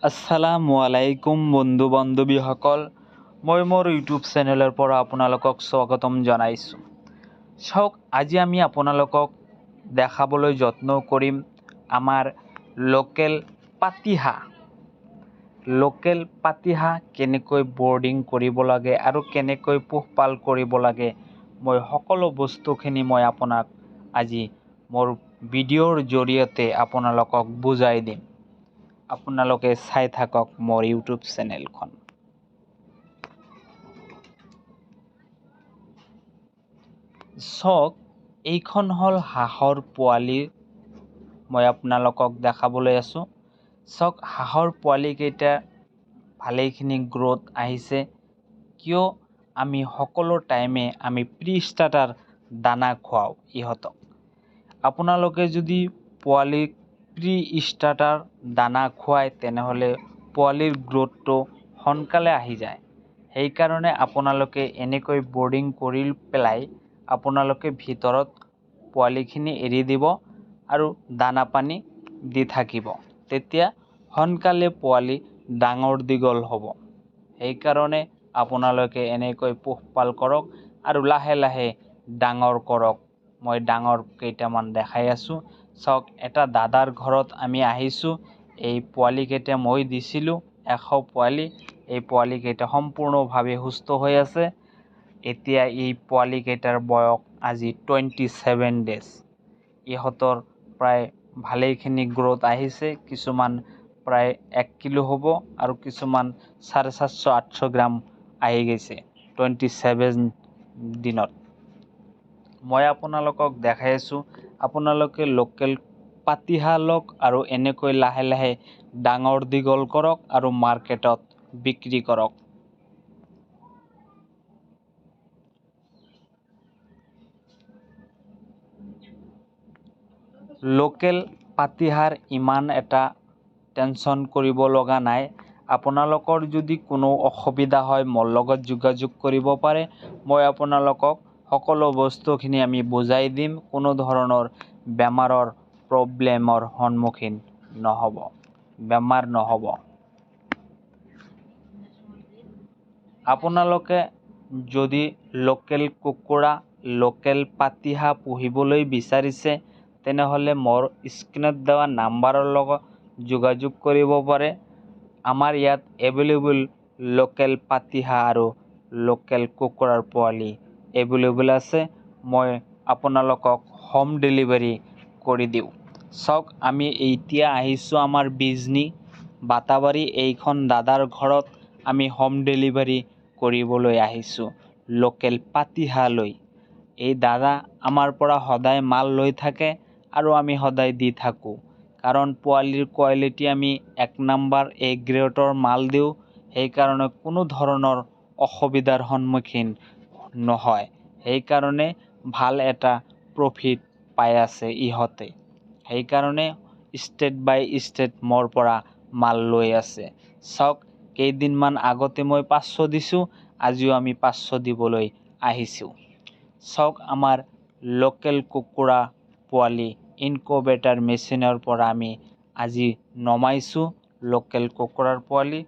আসসালামু আলাইকুম বন্ধু বান্ধৱীসকল, মই মোৰ ইউটিউব চেনেলৰ পৰা আপোনালোকক স্বাগতম জনাইছোঁ। চাওক, আজি আমি আপোনালোকক দেখাবলৈ যত্ন কৰিম আমাৰ লোকেল পাতিহাঁহ। লোকেল পাতিহাঁহ কেনেকৈ বৰ্ডিং কৰিব লাগে আৰু কেনেকৈ পোহপাল কৰিব লাগে, মই সকলো বস্তুখিনি মই আপোনাক আজি মোৰ ভিডিঅ'ৰ জৰিয়তে আপোনালোকক বুজাই দিম। আপোনালোকে চাই থাকক মোৰ ইউটিউব চেনেলখন। চাওক, এইখন হ'ল হাঁহৰ পোৱালি, মই আপোনালোকক দেখাবলৈ আছোঁ। চাওক, হাঁহৰ পোৱালিকেইটা ভালেইখিনি গ্ৰ'থ আহিছে। কিয় আমি সকলো টাইমে আমি প্ৰি ষ্টাৰ্টাৰ দানা খুৱাওঁ ইহঁতক। আপোনালোকে যদি পোৱালিক প্ৰি ষ্টাৰ্টাৰ দানা খুৱায়, তেনেহ'লে পোৱালিৰ গ্ৰ'থটো সোনকালে আহি যায়। সেইকাৰণে আপোনালোকে এনেকৈ বৰ্ডিং কৰি পেলাই আপোনালোকে ভিতৰত পোৱালিখিনি এৰি দিব আৰু দানা পানী দি থাকিব, তেতিয়া সোনকালে পোৱালি ডাঙৰ দীঘল হ'ব। সেইকাৰণে আপোনালোকে এনেকৈ পোহপাল কৰক আৰু লাহে লাহে ডাঙৰ কৰক। মই ডাঙৰ কেইটামান দেখাই আছোঁ। চাওক, এটা দাদাৰ ঘৰত আমি আহিছোঁ। এই পোৱালিকেইটা মই দিছিলোঁ 100 পোৱালি। এই পোৱালিকেইটা সম্পূৰ্ণভাৱে সুস্থ হৈ আছে। এতিয়া এই পোৱালিকেইটাৰ বয়স আজি 27 ডেজ। ইহঁতৰ প্ৰায় ভালেইখিনি গ্ৰ'থ আহিছে। কিছুমান প্ৰায় 1 কিলো হ'ব আৰু কিছুমান 750 800 গ্ৰাম আহি গৈছে 27 দিনত। মই আপোনালোকক দেখাই আছোঁ। আপোনালোকে লোকেল পাতিহাঁহ লওক আৰু এনেকৈ লাহে লাহে ডাঙৰ দীঘল কৰক আৰু মাৰ্কেটত বিক্ৰী কৰক। লোকেল পাতিহাঁহৰ ইমান এটা টেনশ্যন কৰিব লগা নাই। আপোনালোকৰ যদি কোনো অসুবিধা হয়, মোৰ লগত যোগাযোগ কৰিব পাৰে। মই আপোনালোকক সকলো বস্তুখিনি আমি বুজাই দিম। কোনো ধৰণৰ বেমাৰৰ প্ৰব্লেমৰ সন্মুখীন নহ'ব, বেমাৰ নহ'ব। আপোনালোকে যদি লোকেল কুকুৰা, লোকেল পাতিহাঁহ পুহিবলৈ বিচাৰিছে, তেনেহ'লে মোৰ স্ক্ৰীণত দিয়া নাম্বাৰৰ লগত যোগাযোগ কৰিব পাৰে। আমাৰ ইয়াত এভেইলেবল লোকেল পাতিহাঁহ আৰু লোকেল কুকুৰাৰ পোৱালি এভেইলেবল আছে। মই আপোনালোকক হোম ডেলিভাৰী কৰি দিওঁ। চাওক, আমি এতিয়া আহিছোঁ আমাৰ বিজনী বাতাবাৰী এইখন দাদাৰ ঘৰত আমি হোম ডেলিভাৰী কৰিবলৈ আহিছোঁ লোকেল পাতিহাঁহ লৈ। এই দাদা আমাৰ পৰা সদায় মাল লৈ থাকে আৰু আমি সদায় দি থাকোঁ, কাৰণ পোৱালিৰ কোৱালিটি আমি 1 নাম্বাৰ এ গ্ৰেডৰ মাল দিওঁ। সেইকাৰণে কোনো ধৰণৰ অসুবিধাৰ সন্মুখীন নহয়। সেইকাৰণে ভাল এটা প্ৰফিট পাই আছে ইহঁতে। সেইকাৰণে ষ্টেট বাই ষ্টেট মোৰ পৰা মাল লৈ আছে। চাওক, কেইদিনমান আগতে মই 500 দিছোঁ, আজিও আমি 500 দিবলৈ আহিছোঁ। চাওক, আমাৰ লোকেল কুকুৰা পোৱালি ইনকুবেটাৰ মেচিনৰ পৰা আমি আজি নমাইছোঁ লোকেল কুকুৰাৰ পোৱালি।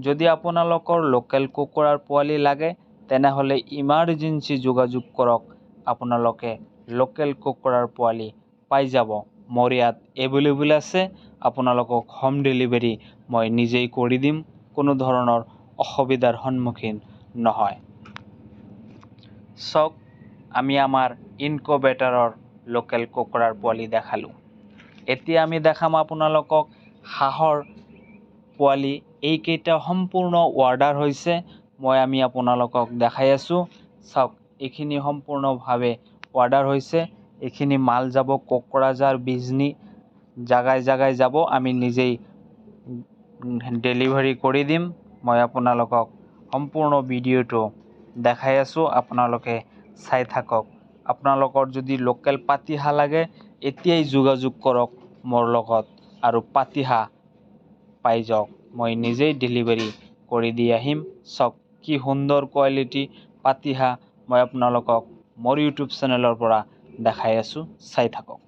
যদি আপোনালোকৰ লোকেল কুকুৰাৰ পোৱালি লাগে, তেনেহ'লে ইমাৰ্জেঞ্চি যোগাযোগ কৰক। আপোনালোকে লোকেল কুকুৰাৰ পোৱালি পাই যাব। মোৰ ইয়াত এভেইলেবল আছে। আপোনালোকক হোম ডেলিভাৰী মই নিজেই কৰি দিম, কোনো ধৰণৰ অসুবিধাৰ সন্মুখীন নহয়। চাওক, আমি আমাৰ ইনকুবেটাৰৰ লোকেল কুকুৰাৰ পোৱালি দেখালোঁ। এতিয়া আমি দেখাম আপোনালোকক হাঁহৰ পোৱালি। এইকেইটা সম্পূৰ্ণ অৰ্ডাৰ হৈছে, মই আমি আপোনালোকক দেখাই আছোঁ। চাওক, এইখিনি সম্পূৰ্ণভাৱে অৰ্ডাৰ হৈছে। এইখিনি মাল যাব কোকৰাঝাৰ, বিজনী জাগাই জাগাই যাব। আমি নিজেই ডেলিভাৰী কৰি দিম। মই আপোনালোকক সম্পূৰ্ণ ভিডিঅ'টো দেখাই আছোঁ, আপোনালোকে চাই থাকক। আপোনালোকৰ যদি লোকেল পাতিহাঁহ লাগে, এতিয়াই যোগাযোগ কৰক মোৰ লগত আৰু পাতিহাঁহ পাই যাওক। মই নিজেই ডেলিভাৰী কৰি দি আহিম। চাওক, কি সুন্দৰ কোৱালিটি পাতিহাঁহ মই আপোনালোকক মোৰ ইউটিউব চেনেলৰ পৰা দেখাই আছোঁ, চাই থাকক।